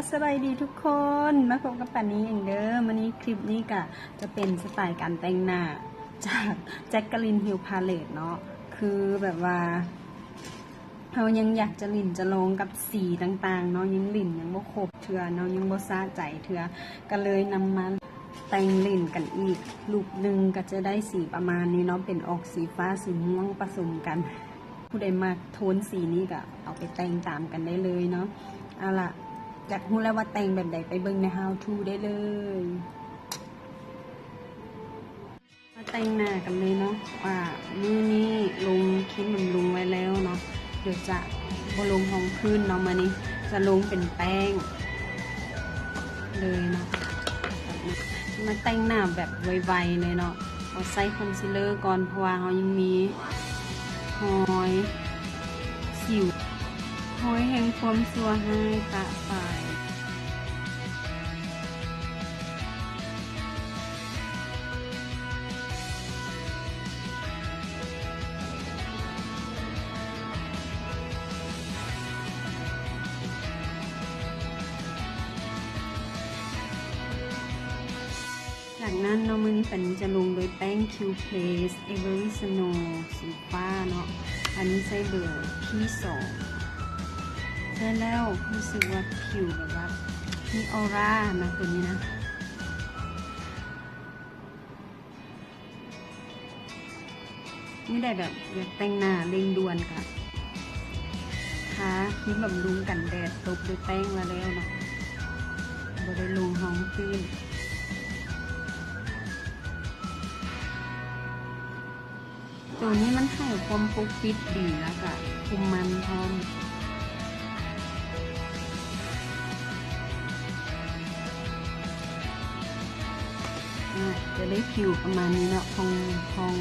ສະບາຍດີທຸກຄົນ ມາພົບກັບປານີອີກເດີ. ມື້ນີ້ຄລິບນີ້ກະຈະເປັນສະໄຕລ໌ການແຕ່ງໜ້າຈາກ Jacqueline Hill Palette ເນາະ. ຄືແບບວ່າ ເຮົາຍັງຢາກຈະຫຼິ້ນຈະລອງກັບສີຕ່າງໆເນາະ, ຍັງຫຼິ້ນຍັງບໍ່ຄົບເທື່ອເນາະ, ຍັງບໍ່ສະໃຈເທື່ອ ກະເລີຍນຳມາແຕ່ງຫຼິ້ນກັນອີກ. ລຸກໜຶ່ງກະຈະໄດ້ສີປະມານນີ້ເນາະ, ເປັນອອກສີຟ້າສີມ່ວງປະສົມກັນ. ຜູ້ໃດມັກໂທນສີນີ້ກະເອົາໄປແຕ່ງຕາມກັນໄດ້ເລີຍເນາະ. ເອົາລະ ຢາກຮູ້ແລ້ວວ່າແຕ່ງແບບໃດ, ໄປເບິ່ງໃນ How to ໄດ້ເລີຍ. ມາແຕ່ງໜ້າກັນເລີຍເນາະ. ອາ ມື້ນີ້ລົງຄຣີມບຳລຸງໄວ້ແລ້ວເນາະ, ດຽວຈະບໍ່ລົງຮອງພື້ນເນາະ, ມື້ນີ້ຈະລົງເປັນແປ້ງເລີຍເນາະ. ມາແຕ່ງໜ້າແບບໄວໆເລີຍເນາະ. ຂໍໃຊ້ຄອນຊີເລີກ່ອນ ເພາະວ່າເຮົາຍັງມີຮອຍສິວ, ຮອຍແຫ່ງຄວາມຊົ່ວຮ້າຍປະປາຍ. ຈາກນັ້ນເນາະ ມື້ນີ້ປານີຈະລົງດ້ວຍແປ້ງ Q Place Ivory Snow ສີຟ້າເນາະ, ອັນນີ້ໃຊ້ເບີທີສອງ. ໃຊ້ແລ້ວຮູ້ສຶກວ່າຜິວແບບວ່າມີອອຣານະ ໂຕນີ້ນະ. ມື້ໃດແບບຢາກແຕ່ງໜ້າເລັ່ງດ່ວນກະທາຄຣີມບຳລຸງກັນແດດ ຕົບດ້ວຍແປ້ງລະແລ້ວເນາະ, ບໍ່ໄດ້ລົງຮອງພື້ນ. ໂຕນີ້ມັນໃຫ້ຄວາມປົກປິດດີ ແລ້ວກະຄຸມມັນພ້ອມ. ອາ ຈະໄດ້ຜິວປະມານນີ້ເນາະ ຜ່ອງໆ.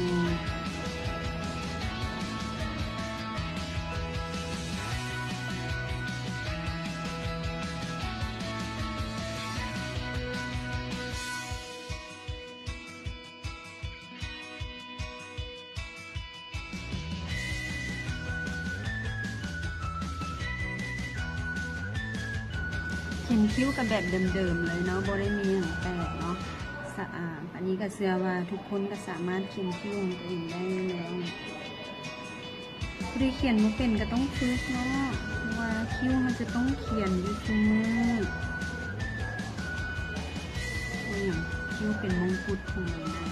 ຂຽນຄິ້ວກະແບບເດີມໆເລີຍເນາະ, ບໍ່ໄດ້ມີຫຍັງແປກເນາະ. ສະອາ ອັນນີ້ກະເຊື່ອວ່າທຸກຄົນກະສາມາດຂຽນຄິ້ວຂອງຕົວເອງໄດ້ແລ້ວ. ຜູ້ໃດຂຽນບໍ່ເປັນກະຕ້ອງຝຶກເນາະ, ເພາະວ່າຄິ້ວເຮົາຈະຕ້ອງຂຽນຢູ່ທຸກມື້. ໂອ້ຍ ຄິ້ວເປັນມົງກຸດຂອງໃບໜ້າ.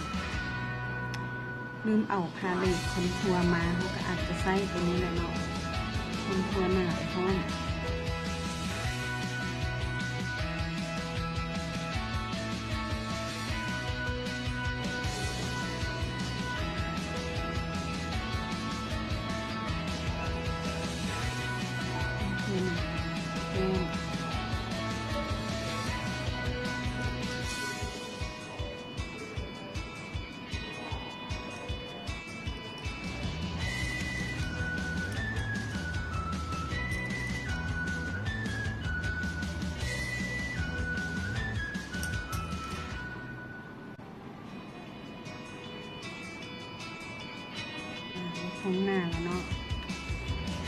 ລືມເອົາພາເລັດຄອນທົວມາ, ເຮົາກະອາດຈະໃຊ້ໂຕນີ້ແຫຼະເນາະ ຄອນທົວໜ້າໄປພ້ອມ. ອາ ລົງໜ້າແລ້ວເນາະ,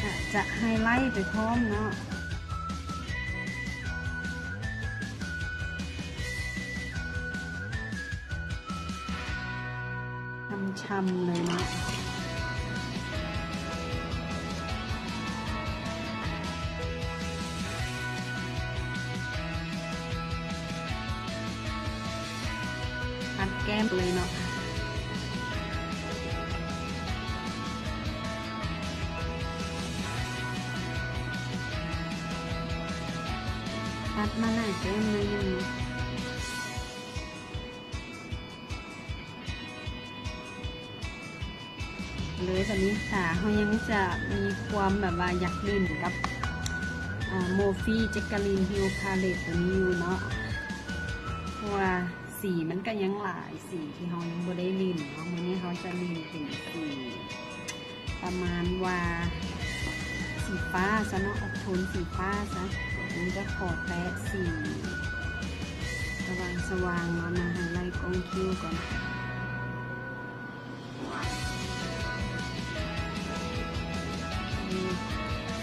ກະຈະໄຮໄລໄປພ້ອມເນາະ. ຊ່ຳໆເລີຍເນາະ. ປັດແກ້ມເລີຍເນາະ. ປັດມາໜ້າແກ້ມໜ້ອຍໜຶ່ງ. ເລີຍ ຕອນນີ້ຕາເຮົາຍັງຈະມີຄວາມແບບວ່າຢາກຫຼິ້ນກັບ ອາ Morphe Jacqueline Hill Palette ໂຕນີ້ຢູ່ເນາະ, ເພາະວ່າສີມັນກະຍັງຫຼາຍສີທີ່ເຮົາຍັງບໍ່ໄດ້ຫຼິ້ນເນາະ. ມື້ນີ້ເຮົາຈະຫຼິ້ນເປັນສີ ປະມານວ່າສີຟ້າຊະເນາະ, ອອກໂທນສີຟ້າຊະ. ອັນນີ້ກະຂໍແຕະສີສະຫວ່າງໆເນາະ ມາໄຮໄລກ້ອງຄິ້ວກ່ອນ.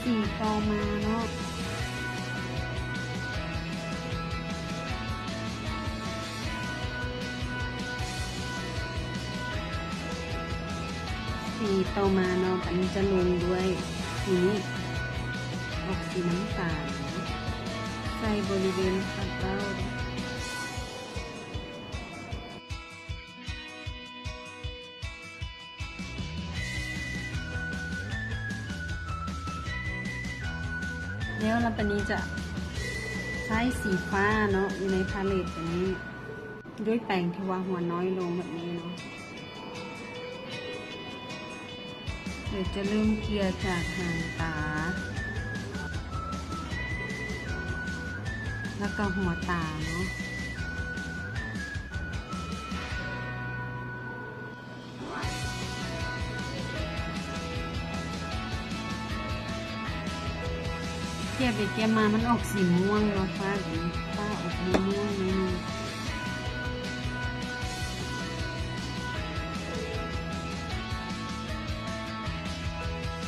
ສີຕໍ່ມາເນາະ. ທີ່ຕໍ່ມາເນາະ ອັນນີ້ຈະລົງດ້ວຍນີ້ ອອກສີນ້ຳຕານ ໃສ່ບໍລິເວນຂາເກົ້າ. ແລ້ວລະປານນີ້ຈະໃຊ້ສີຟ້າເນາະ ຢູ່ໃນພາເລັດຕົວນີ້ ດ້ວຍແປງທີ່ວ່າຫົວນ້ອຍລົງແບບນີ້ເນາະ. ດຽວຈະເລີ່ມເກ່ຍຈາກຫາງຕາ ແລ້ວກໍຫົວຕາເນາະ. ເກັບໄປເກັບມາມັນອອກສີມ່ວງເນາະ ຟ້າ ຟ້າອອກມ່ວງໆໜ້ອຍໜຶ່ງ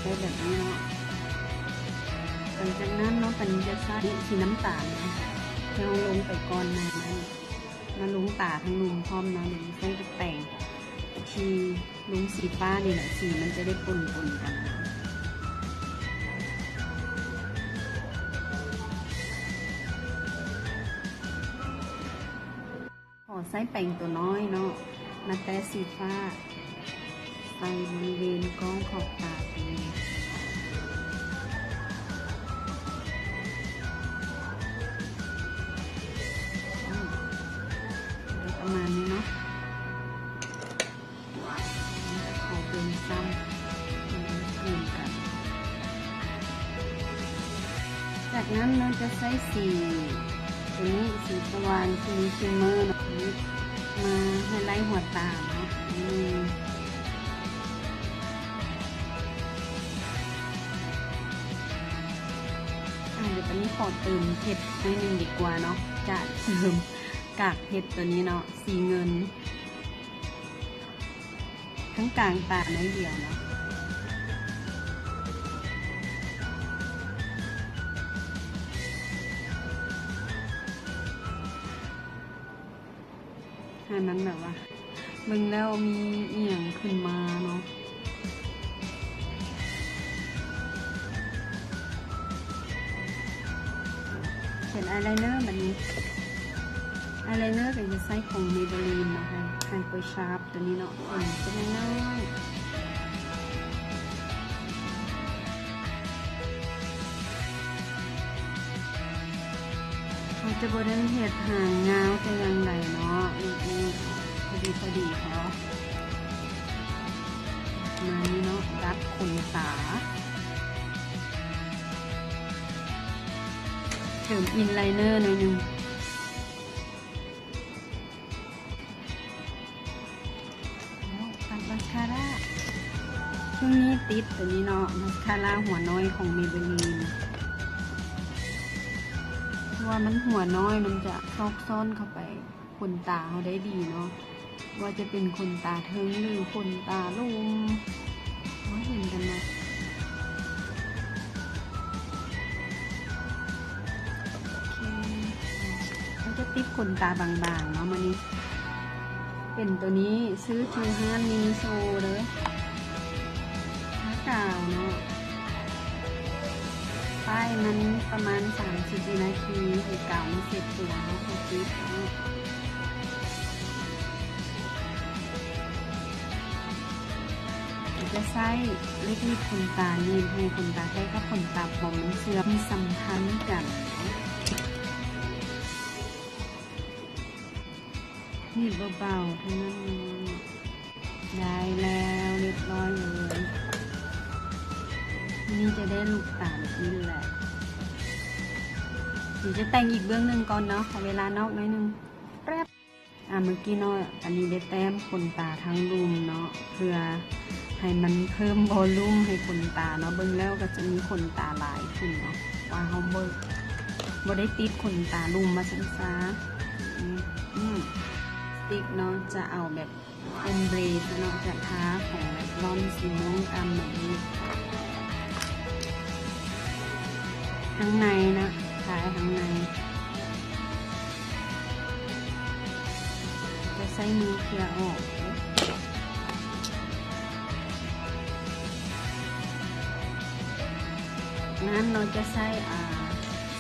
ໄດ້ແບບນີ້ເນາະ. ຫຼັງຈາກນັ້ນເນາະ ປານນີ້ຈະໃຊ້ສີນ້ຳຕານເນາະ ທີ່ເຮົາລົງໄປກ່ອນໜ້ານັ້ນ ມາລົງຕາທັງລຸ່ມພ້ອມເນາະ. ດຽວໃຊ້ກັບແປງທີ່ລົງສີຟ້ານີ້ແຫຼະ ສີມັນຈະໄດ້ປົນໆກັນ. ຂໍໃຊ້ແປງຕົວນ້ອຍເນາະ ມາແຕະສີຟ້າ ໃສ່ບໍລິເວນກ້ອງຂອບຕາຕົວນີ້ ອືມ ໄດ້ປະມານນີ້ເນາະ. ຂໍເບິ່ງຊ້ຳ ໃຫ້ມັນຄືນກັນ. ຈາກນັ້ນເຮົາຈະໃຊ້ສີຕົວນີ້ ສີສະຫວ່າງ ຊີມີຊີເມີເນາະ ມາໄຮໄລຫົວຕາເນາະ. ອືມ ອາ ດຽວປານນີ້ຂໍເຕີມເພັດໜ້ອຍໜຶ່ງດີກວ່າເນາະ ຈະເຕີມກາກເພັດຕົວນີ້ເນາະ ສີເງິນ. ທັງກາງຕາໜ້ອຍດຽວເນາະ ໃຫ້ມັນແບບວ່າເບິ່ງແລ້ວມີອີ່ຫຍັງຂຶ້ນມາເນາະ. ຂຽນອາຍໄລເນີບັດນີ້ ອາຍໄລເນີກໍຈະໃຊ້ຂອງ Maybelline ເນາະ Hyper Sharp ຕົວນີ້ເນາະ ເປັນນ້ອຍໆ ເຮົາຈະບໍ່ໄດ້ເຮັດຫາງຍາວແຕ່ຢ່າງໃດເນາະ ນີ້ ນີ້ ພໍດີໆ ພໍ ປະມານນີ້ເນາະ ດັດຂົນຕາ ເຕີມ eyeliner ໜ້ອຍໜຶ່ງ. ແລ້ວຕັດ mascara ຊ່ວງນີ້ຕິດຕົວນີ້ເນາະ mascara ຫົວນ້ອຍຂອງ Maybelline ເພາະວ່າມັນຫົວນ້ອຍ ມັນຈະຊອກຊ້ອນເຂົ້າໄປ ຂົນຕາເຮົາໄດ້ດີເນາະ ບໍ່ວ່າຈະເປັນຂົນຕາເທິງ ຫຼື ຂົນຕາລຸ່ມ ເຫັນກັນເນາະ. ໂອເຄ ເຮົາຈະຕິດຂົນຕາບາງໆເນາະ ມື້ນີ້ ເປັນຕົວນີ້ ຊື້ຢູ່ຮ້ານ Miniso ເດີ ທາກາວເນາະ ປ້າຍມັນປະມານສາມສິບວິນາທີ ໃຫ້ກາວມັນເຊັດຕົວ ເຮົາຄ່ອຍຕິດເນາະ. ຈະໃຊ້ເຫຼັກໜີບຂົນຕາ ໜີບໃຫ້ຂົນຕາແທ້ກັບຂົນຕາປອມມັນເຊື່ອມສຳພັນກັນ. ໜີບເບົາໆເທົ່ານັ້ນເນາະ. ໄດ້ແລ້ວ ຮຽບຮ້ອຍເລີຍ. ນີ້ຈະໄດ້ລູກຕາແບບນີ້ແຫຼະ. ດຽວຈະແຕ່ງອີກເບື້ອງໜຶ່ງກ່ອນເນາະ ຂໍເວລານອກໜ້ອຍໜຶ່ງ ແປັບ. ອ່າ ເມື່ອກີ້ເນາະ ອັນນີ້ໄດ້ແຕ້ມຂົນຕາທັງລຸ່ມເນາະ ເພື່ອໃຫ້ມັນເພີ່ມ volume ໃຫ້ຂົນຕາເນາະ. ເບິ່ງແລ້ວກໍຈະມີຂົນຕາຫຼາຍຂຶ້ນເນາະ ວ່າເຮົາບໍ່ ບໍ່ໄດ້ຕິດຂົນຕາລຸ່ມວ່າຊັ້ນຊະ. ອືມ ອືມ ສະຕິກເນາະ ຈະເອົາແບບ ombre ຊະເນາະ ຈະທາຂອງແບບລອນສີມ່ວງຕາມແບບນີ້ ທາງໃນນະ ທາທາງໃນ ຈະໃຊ້ມືເຄຍອອກ. ນັ້ນເນາະ ຈະໃຊ້ ອ່າ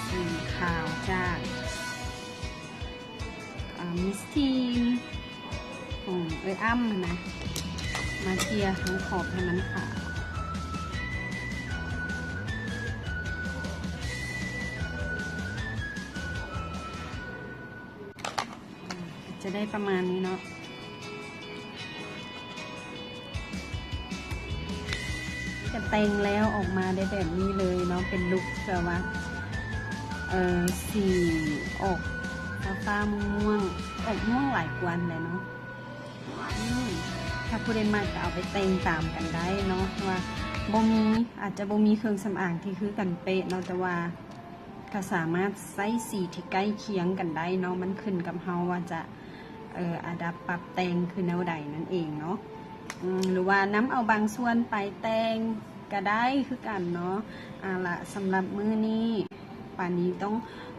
ສີຂາວຈາກ ອ່າ Miss Teen ຂອງເອື້ອຍອ້ຳນະ ມາເຈຍທັງຂອບໃຫ້ມັນຂາວ. ຈະໄດ້ປະມານນີ້ເນາະ ກະແຕ່ງແລ້ວອອກມາໄດ້ແບບນີ້ເລີຍເນາະ ເປັນລຸກແບບວ່າ ເອີ ສີອອກຟ້າໆ ມ່ວງໆ ອອກມ່ວງຫຼາຍກວ່າຫັ້ນແຫຼະເນາະ. ອືມ ຖ້າຜູ້ໃດມັກກະເອົາໄປແຕ່ງຕາມກັນໄດ້ເນາະ ວ່າບໍ່ມີ ອາດຈະບໍ່ມີເຄື່ອງສຳອາງທີ່ຄືກັນເປະເນາະ ແຕ່ວ່າ ກະສາມາດໃຊ້ສີທີ່ໃກ້ຄຽງກັນໄດ້ເນາະ ມັນຂຶ້ນກັບເຮົາວ່າຈະ ເອີ ອາດັບປັບແຕ່ງຄືແນວໃດນັ້ນເອງເນາະ ອືມ ຫຼືວ່ານຳເອົາບາງສ່ວນໄປແຕ່ງກະໄດ້ຄືກັນເນາະ. ເອົາລະ ສຳລັບມື້ນີ້ ປານີຕ້ອງ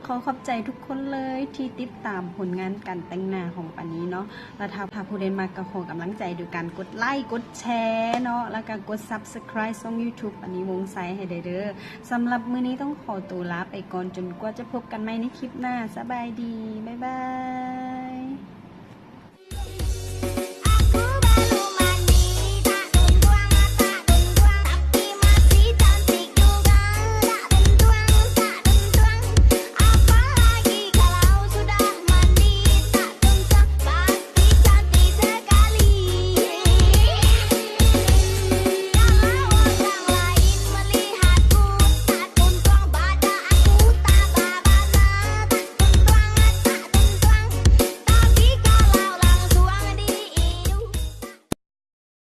ຂໍຂອບໃຈທຸກຄົນເລີຍທີ່ຕິດຕາມຜົນງານການແຕ່ງໜ້າຂອງປານີເນາະ ລະຖ້າ ຖ້າຜູ້ໃດມັກກະຂໍກຳລັງໃຈໂດຍການກົດໄລກ໌ ກົດແຊເນາະ ລະກະກົດ Subscribe ຊ່ອງ YouTube ປານີວົງໄຊໃຫ້ແດ່ເດີ. ສຳລັບມື້ນີ້ຕ້ອງຂໍໂຕລາໄປກ່ອນ ຈົນກວ່າຈະພົບກັນໃໝ່ໃນຄລິບໜ້າ. ສະບາຍດີ ບາຍບາຍ.